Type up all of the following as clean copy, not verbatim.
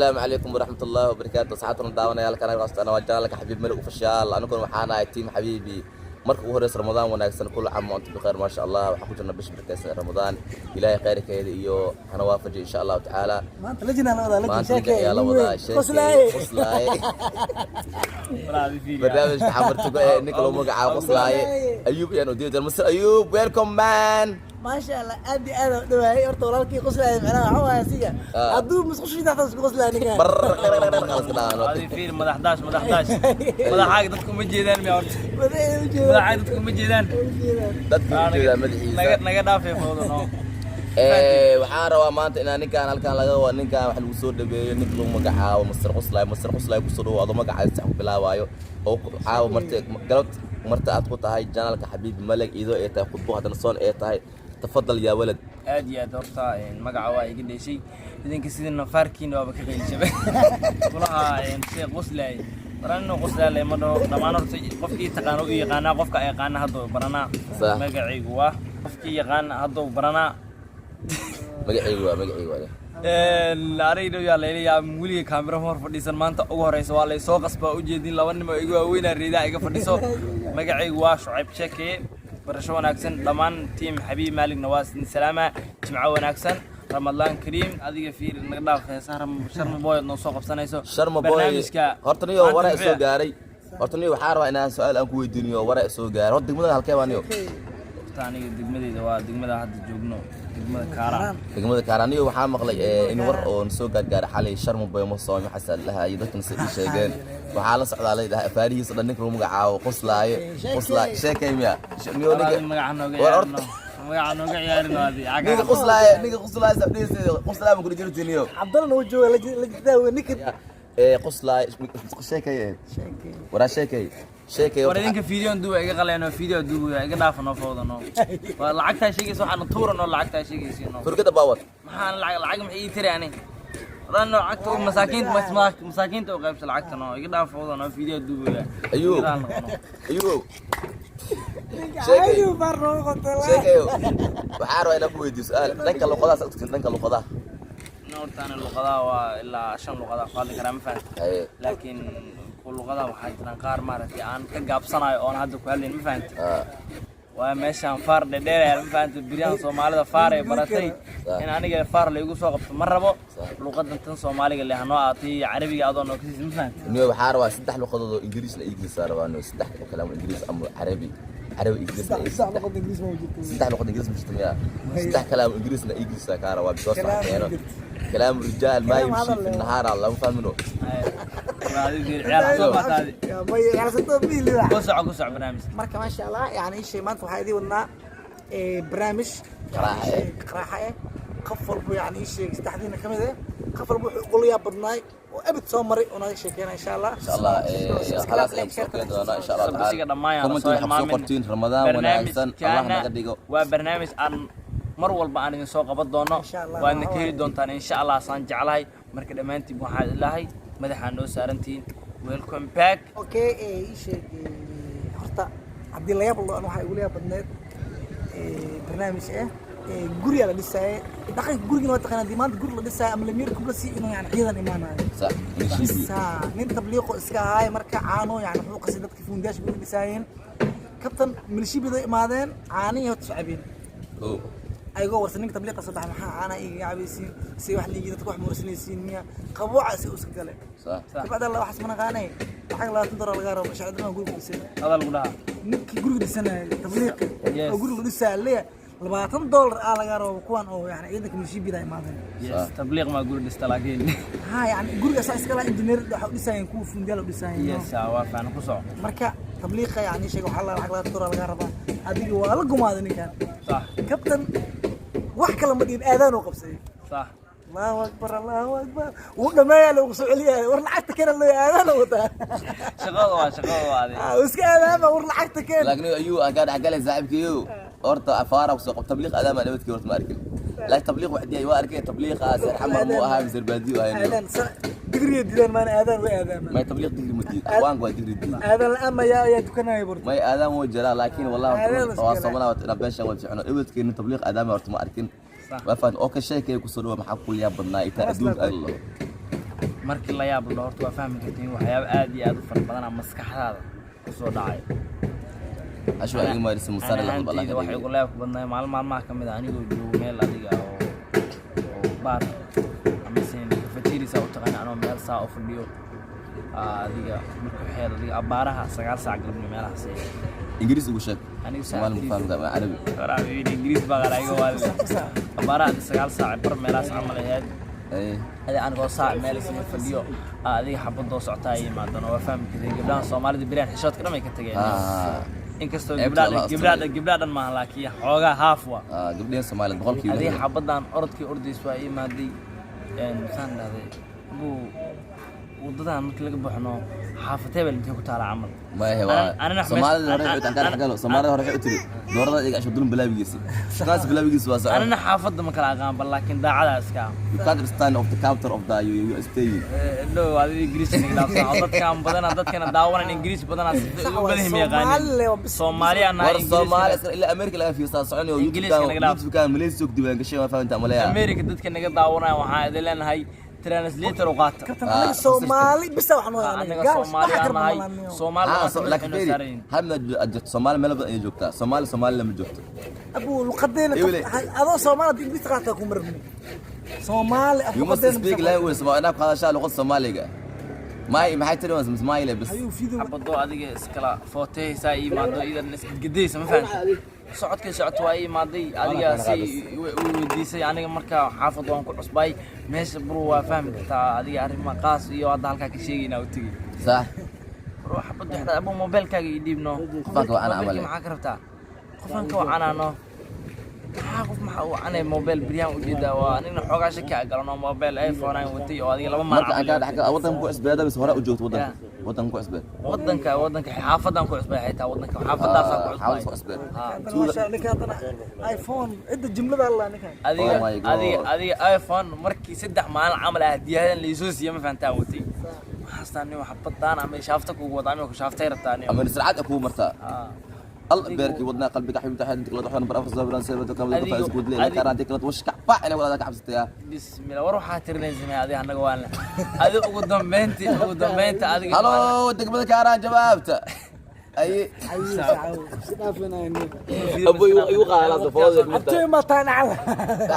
Asalaamu calaykum waraxmat ullaahi wabarakaatu. Asxaabtana daawanaya halkan waa channelka Xabiib Malik Official. Aniguna waxaan ahay team Xabiibi. Marka ugu horeysa, Ramadaan wanaagsan, كل عام وأنتم بخير. Maasha Allah, waxaan ku jirnaa bisha barakeysan ee Ramadaan. Ilaahay khayrkeeda iyo hana waafajiyo, insha Allahu tacaala. Maanta lajina la wadaa lajin. Maanta sheekay ayaa la wadaa sheekay. Qoslaaye. Qoslaaye. Barnaamijka xamartugo ee ninka lagu magacaabo Qoslaaye Ayuub ayaan u diidi doona. Mr Ayuub, welcome, man. Maasha Allah, aad iyo aad u dhawaayay. Horta walaalkii qoslaaya, macnaha waxa waaye asiga hadduu musqushiisa xataa isku qoslaaya ninkan. Bar iska dhaano. Adi fiir, madax daash, madax daash, madaxaaga dadku ma jeedaan miya horta? Madaxeeda u jeedaan. Madaxaaga dadku ma jeedaan. U jeedaan. Dadka u jeedaa madaxiisa. Naga dhaafay fowdo no. Waxaan rabaa maanta inaan ninkaan halkaan laga wa ninkaan wax lagu soo dhaweeyo, ninka lagu magacaabo Mr Qoslay. Mr Qoslay, kusoo dhawo adoo magacaada sax ku bilaabaayo oo caawa marti galabta marta aad ku tahay channelka Xabiibi Malag, iyadoo ay tahay khudbo, haddana soon ay tahay. تفضل يا ولد. Aad iyo aad. Horta magaca waa iga dheeshay idinka, sidii nafaarkiina waaba ka qeylishabay kulaha sheekh Qoslaay. Baranino Qoslaay lama dhaho dhammaan. Horta qofkii taqaano u yaqaanaa, qofka yaqaana hadduu baranaa. Sax. Magacaygu waa, qofkii yaqaana hadduu baranaa. Magacaygu waa. Anigna yaa layla yaa weliga kaamiro hor fadhiisan. Maanta ugu horeysa waa laysoo qasbaa, ujeedin laba nimo iga waaweynaa reedaha iga fadhiso. Magacaygu waa Shucayb Sheekeye. Barasho wanaagsan dhammaan team Xabiib Maaligna waa idin salaama. Jimco wanaagsan, Ramadaan kariim. Adiga fiir, naga dhaaf heesaha Sharma Boy noo soo qabsanayso. Sharma Boy. Barnaamijka Horta niyo maanta wara muxuu soo yahay? gaaray. Horta niyo, waxaan rabaa inaan su'aal aan ku weydiiniyo. Wara soo gaaray. Horta degmada halkee baa, niyo? Horta aniga degmadeyda waa degmada hadda joogno, degmada Kaaraan. Degmada Kaaraan. Niyo, waxaa maqlay in war oo soo gaargaaray xalay Sharma Boy ma soo maxaa lahaa, dadkana si ii sheegeen waxaa la socdaa la yidhaha afaarihiisa dhan ninka lagu magacaabo Qoslaaye. Qoslaaye sheekay miya niyo? Walaal, Ninka magaca nooga war ciyaarino, magaca nooga ciyaarino adi. Ninka Qoslaaye, ninka Qoslaaye sabdhiisa Qoslaaye ma kula jirtiin, niyo? Cabdalna uu jooga lajidaawe ninka. Qoslaaye sheekay. Sheekay. Waraa sheekay, sheekay. War idinka video duuba iga qaleeno, video duuba iga dhaafa noo fowda noo. Waa lacagtaa sheegaysa, waxaana tuuran oo lacagtaa sheegaysa noo. Forget about. Maxaan lacag, lacag maxay ii tiri ani? Rano lacagta u masaakiinta, masaakiinta u qaybsa lacagta noo. Iga dhaaf fowda noo, video duubaya. Ayuu. Iga noqono. Ayuu sheekay. Ayuu baar nooga qotay. Sheekayo, waxaa rabaa inaan ku weydiiyo su'aal dhanka luqadaha saad dhanka luqadaha. Horta ani luqadaha waa ilaa shan luqada ku hadli karaa, ma fahanti? Haye. Laakiin ku luqadaha waxaa jiraan qaar maaragtay aan ka gaabsanayo oon hadda ku hadlayn, ma fahanti? Ah. Waa meeshaan faar dhedheeraya, ma fahanti? Biryahan Soomaalida faar ay baratay. Sax. In aniga faar laygu soo qabto ma rabo. Sax. Luqadan tan Soomaaliga leh hanoo aatay iyo Carabiga adoo noo kasiis, ma fahanti? Niyo, waxaa rabaa saddex luqadood oo Ingiriisna Ingiriis rabaa, niyo, saddex kalaam Ingiriis ama Carabi, Carabi Ingiriisna. Sax, luqada Ingiriis ma jirto. Saddex luqad Ingiriis ma jirto miya? Saddex kalaam Ingiriisna Ingiriis kaa rabaa because Kalaam waxaa keeno ma jirto. كلام رجال ما كلام يمشي هذا في النهار الله فاهمينه. Ciyaar soo qaataadi. May ciyaarsato biili. Ku soco, ku soco barnaamijka. Marka maasha Allah, yani ishay maanta waxaa idin wadnaa barnaamij Qaraaxa eh. Qaraaxa eh. Qof walba yani ii sheeg, saddexdiina ka mid eh, qof walba wuxuu ugula yaab badnaay oo abid soo maray oo naga sheekeynaa, insha Allah. Insha Allah, khalaas ayaan kusoo keeni doonaa, insha Allah. Sabsiga dhammaan yaan Comment soo waxaa kusoo hilmaamin. qortiin. Ramadaan wanaagsan, Allah naga dhigo. Waa barnaamij aan mar walba aan idin soo qaban doono. Insha Allah. Waadna ka heli doontaan, insha Allah, saan jeclahay. Marka dhammaantiin waxaa ilahay madaxaa noo saarantihiin. Welcome back. Okay, ii sheeg, horta haddii la yaab lo, waxaa igula yaab badneed barnaamij ah guriga la dhisaaye. Dhaqanka gurigana waa taqaanaa, haddii maanta guri la dhisaayo ama lamiir kubla sii inuu yani ciidan imaanayo. Sax, heshiisii. Sa nin tabliiqo iska ahaay. Marka caano yani wuxuu qasay dadka fuundiyaasha guriga dhisaayeen. Kabtan milishibida imaadeen, caanihii horta soo cabeen. Oh. Ayagoo warsan ninka tabliiqa soo baxay, maxaa caanaha iiga cabaysiin, si wax liigi dadka wax muursanaysiin miya? Qabooca si uu iska gale. Sax. Kabacdi alla waxaas ma naqaanay, lacag $20 lagaa rabo, sharci guriga dhisay. Adaa lagu dhahaa. Ninkii guriga dhisanayay tabliiqi Yes. oo guriga dhisaya leeyahay $20 aa lagaa rabo, kuwan oo yani ciidanka milishibida imaadeen. Yes, tabliiq maa guri dhista laakiin. Ha, yani guriga saa iska lahaa, injineer waxa u dhisaayeen, kuwa fundiyaal u dhisaayeen. Yes, waa fiican, ku soco. Marka tabliiqa yani sheega waxaa lacag $20 lagaa rabaa, adiga waa la gumaaday ninkan. Kabtan wax kale ma dhihin, aadaan oo qabsaday. Allahu akbar, allahu akbar, wuu dhameeyaa, lagu soo celiyaa, war lacagta kena loo aadaan oo wataa. Shaqada waa shaqada waa adi. Ah, iska aadaama, war lacagta keen. Laakiin ayuu aan kaa dhexgalay, saaxiibkayo. Horta afaara kusoo qab tabliiq aadaama nabadkii horta ma arkin, laakiin tabliiq waxdii waa arkay. Tabliiqaas xamar muu ahaa mise baadiyo ahayn? Aadaan digriya diidaan maana, aadaan way aadaamaan. May, tabliiq digri ma diid, aqwaanka waa digri diid. Aadaan la'aan ma yaa tukanaya borta? May, aadaan wuu jiraa, laakiin wallahi Aadaan horta waa iska Soomalaa horta inaa beesha wada fiicno ebedkeena tabliiq aadaama horta ma arkin. Sax. Waa fahan oo ka sheekay. Kusoo dhawa, maxaa ku yaab badnaa intaa adduunka alla? Markii la yaab la horta waa fahmi kartiin waxyaabo aad iyo aad u fara badan aa maskaxdaada kusoo dhacay. Ashwa iga maarisa musaare la Ahaantayda hadla. Waxay ugu layaabka badnaay maalin maalmaha ka mid ah anigoo joogo meel adiga oo baar amase cafeteria saa u taqaana, anoo meel saa u fadhiyo, adiga marka waxay adiga abaaraha 9 saac galabnimo meelahaas ay Ingiriis ugu sheeg. Aniga Soomaali ma fahamta waa Carabi. Waraabiyey Ingiriis baa qaar iga waalid. Abaaraha adiga 9 saac bar meelahaas camal ahayd. Adi anigoo saac meel isaga fadhiyo, adiga xabadoo socotaa ay yimaadaan oo waa fahmi kartay gabdhahan Soomaalida biraan xishoodka dhan ay ka tageen. Inkastoo Ceebta gabdhaha Allah asturay. Gabdhaha dhan maaha, laakiin xoogaa haaf waa. Gabdhahan Soomaaliyeed boqolkiiba Adiga 60. Xabadan orodkii ordays waa ii imaaday, maxaan dhahday, abuu, wadadan markii laga baxno xaafatee baa intee ku taala camal. Ma waa Anina Soomaalida hore waxay u tahay galo, Soomaalida hore waxay u tiri doorada iga casho dulun bilaabigiisa shaqaas bilaabigiisa waa socon. Anina xaafadda ma kala aqaan bal, laakiin daacadaa iska ah. You can't understand of the capital of the you are staying. Dhow adiga Ingiriis naga dhaafsan oo dadkaan badanaa dadkana daawanan Ingiriis badanaa si Sax u waay, badan ma yaqaanin. Soomaali le waa bis- Soomaali aan nahay. War Soomaali iska ilaa America laga fiirsaa soconayo. Ingiriiska YouTube naga dhaaf. YouTube kan Malaysia og diiwaan gashay, waa fahamta malaya. America dadka naga daawanaya waxaan idin leenahay translator u qaata. Kabtan, anaga Soomaali bisa waxaan noo Anaga Soomaali aan nahay, Soomaali laakiin fiiri, hal mid aad jirto, Soomaali meel badan ayay joogtaa, Soomaali Soomaali lama joogto. Abu luqadeena. Iwile. Adoo Soomaali hadii Ingiriis qaataa ku marmi Soomaali af You must luqadeena. speak language Soomaali inaad ku hadashaa luqad Soomaaliga. May maxay tiri waa Ismaayile bas. Ayuu fiido. Xabadoo adiga iskala footeysaa ii imaado, idan isgedaysa ma fahanta, socodkii socod waa ii imaaday adiga si i weydiisay aniga markaa xaafad waan ku cusbay meesha buru, waa fahmi kartaa adiga arrima qaas iyo hadda halkaa ka sheegaynaa u tegey. Sax. Bro, xabad waxda abu mobilkaaga ii dhiibno. Qofaanka waa ana Mobilkii camale. Maxaa ka rabtaa? Qofaanka wacanaano maxaa qof maxaa u canay mobile biryaan ujeedaa waa anigna xoogaa shaki a galano mobile iPhone aan watay oo adiga laba Marka aan maalin kaa dhex galo, waddanka ku cusbeeda mise hore u joogto waddanka? Waddanka ku cusbeed. Wadanka xaafadan ku cusbay, xitaa wadanka xaafadaasaan ku Xaafadaas ku cusbay. cusbeed. Maasha ninka haddana iPhone cidda jumlada alla ninkan. Adiga Oh my God. Adiga iPhone markii 3 maalin camal ah hadiyahadan laisoo siiya ma fahantaa watay, waxaastaa nin xabadaan ama shaafta kugu wada ama ku shaaftay rabtaa nin. Ama nisracad kugu martaa. Al beerkii wadnaa qalbiga xubinta xididka kala waxaan bar afar sabiran sabada kamid ka faas gudle karaanti kala washka fa ina walaada ka cabsataya. Bismillah, war waxaa tirinaysa adiga annaga waan adiga ugu dambeynta adiga. Halo degmada Kaaraan, jawaabta ay abu igu qaala safooda. Abtay ma taan cala.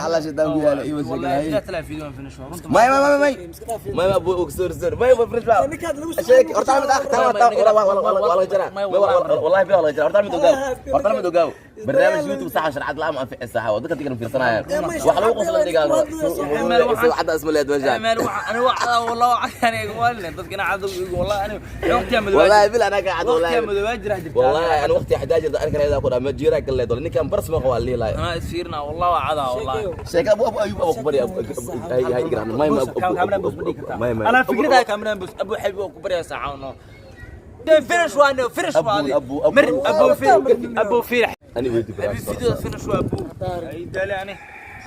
Ala shaytaan ku yaala iyo والله sheekay. لا تلا فيديو finish runta. May may may may may abu sorry sorry may may finish ba Ninkaad lagu sheek horta mid akhtar wala wala wala wala jira wallahi bila wala jira. Horta mid ogaal barnaamij YouTube sax sharcad la'aan ma anfici saxa oo dadka tigan fiirsanayaan wax lagu qoslo dhigaan cadda isma leed meeshaan. Meel waxa ani waxa والله waxa aniga waalin dadkina cad igu والله ani waqtiga madoow. والله bila anaga cad waqtiga والله madoow jira jirta. والله انا وقتي 11 اركن هذا كنا ما جيرا قال لي ninkan bars ma qawaa liilay. انا isfiirna والله waa cada والله. Sheeka abu abu ayub abu kubari abu hay hay igram may may كاميرا بس بدي كرتا may may. انا فكرتها كاميرا بس ابو حبيبي ku baryaa saacano de finish waa no finish waa أبو- أبو- مر ابو فير ابو فير. ani weydii. حبيبي فيديو finish waa ابو اي دالي ani.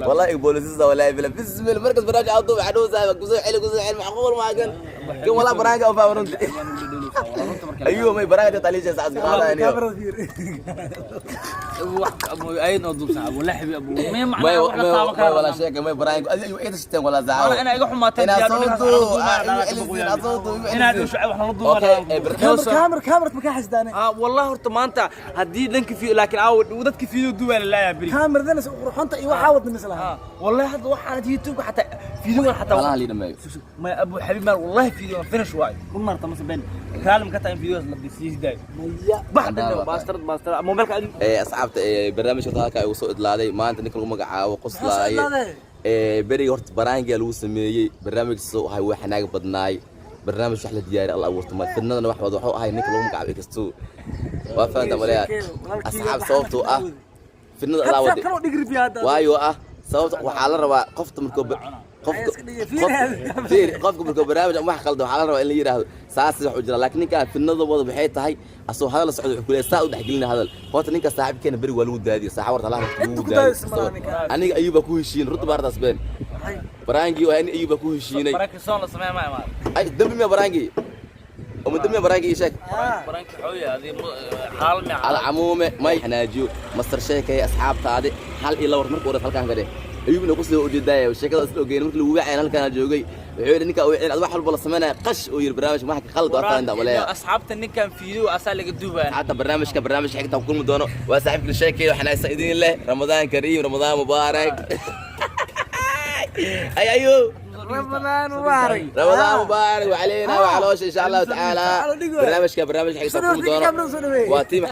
والله بوليس والله بلا بسم الله مركز برنامج عضو عدو صاحب كوزو حلو كوزو حلو معقول ما كان كان والله برنامج او فاهم. ايوه ما برنامج تعليش ساعات قاعده يعني. كاميرا fiir. ابو ايدنا duubsan ابو لحبي ابو ما ما macna wax la taaban ما ولا karo. شيء ما برنامج ايوه ايه تشتم ولا زعل. انا iga xumaatay. انا صوتو انا صوتو. inaad shucay wax la duuban. Okay. كاميرا كاميرا ma ka xasdaane. Ah والله horta maanta haddii dhanka fi laakiin aaw dadka fiidiyo duwaa la laayaa beri. كاميرا qurxonta iyo waxaa wadna mislaha. Ah والله hadda waxaan YouTube xataa fiidiyogan xataa والله لي دمي. ما ابو حبيب مال والله فيديو finish waay run marta ma sabeen kaalim ka tahay fiidiyoas la sii daay Maya. baxda bastard bastard mobilka Ee asxaabta, ee barnaamijka horta halka ay soo idlaaday maanta ninka lagu magacaabo qoslaaye. Idlaaday? Ee beriga horta baraangiga lagu sameeyey barnaamijka soo ahay wax xanaag badnaay barnaamij wax la diyaariy alla abuurto ma fidnadana wax wada wuxuu ahay ninka lagu magacaabo kasto waa fahamta malaya asxaab sababtoo ah fidnada alla Hadda wadi kaloo dhigri biya hadda. Waayo ah sababta waxaa la rabaa qofta markuu qofka Iska dhigay, fiir. Fiir qofka markuu barnaamij ama wax qaldan waxaa la rabaa in la yidhaahdo saas wax u jira, laakiin ninkaa fidnada wada waxay tahay asoo hadal socdo wuxuu ku leeyahay saa u dhexgelina hadal. Horta ninka saaxiibkeena beri waa lagu daadiyay saaxiib horta Allah Inta lagu ku daadiyay. daadiyay malaha ninka. Aniga ayuuba ku heshiin runta baartaas been baraangii waa ani ayuuba ku heshiinay. Baranka soon la sameeyaa ma imaad. Ay dambi miya baraangii uma dambi miya baraangii ii sheeg. Baranka xooya adii xaal mi على عمومه ما يحناجيو مستر شيكay asxaabtaadi hal iyo laba markuu hore halkaan ka dheh ayuubna ku soo ujeedaaya sheekada isla ogeyn markii lagu wacay halkaan joogay. Wuxuu yidhi ninka uu wax walba la sameynaya qash uu yidhi, barnaamijka waxa ka qalad waa fahantaa maleeya. Asxaabta, ninkan fiidow asaa laga duubaan. حتى برنامجك xigta ku kulmi doono, waa saaxiibka sheekay. Waxaan haysa idin leh Ramadaan kariim, Ramadaan mubaarak. Ay ayo. Ramadaan mubaarak. رمضان مبارك وعلينا وعلى ان شاء الله تعالى. برنامجك xigta ku kulmi doono waa tiim.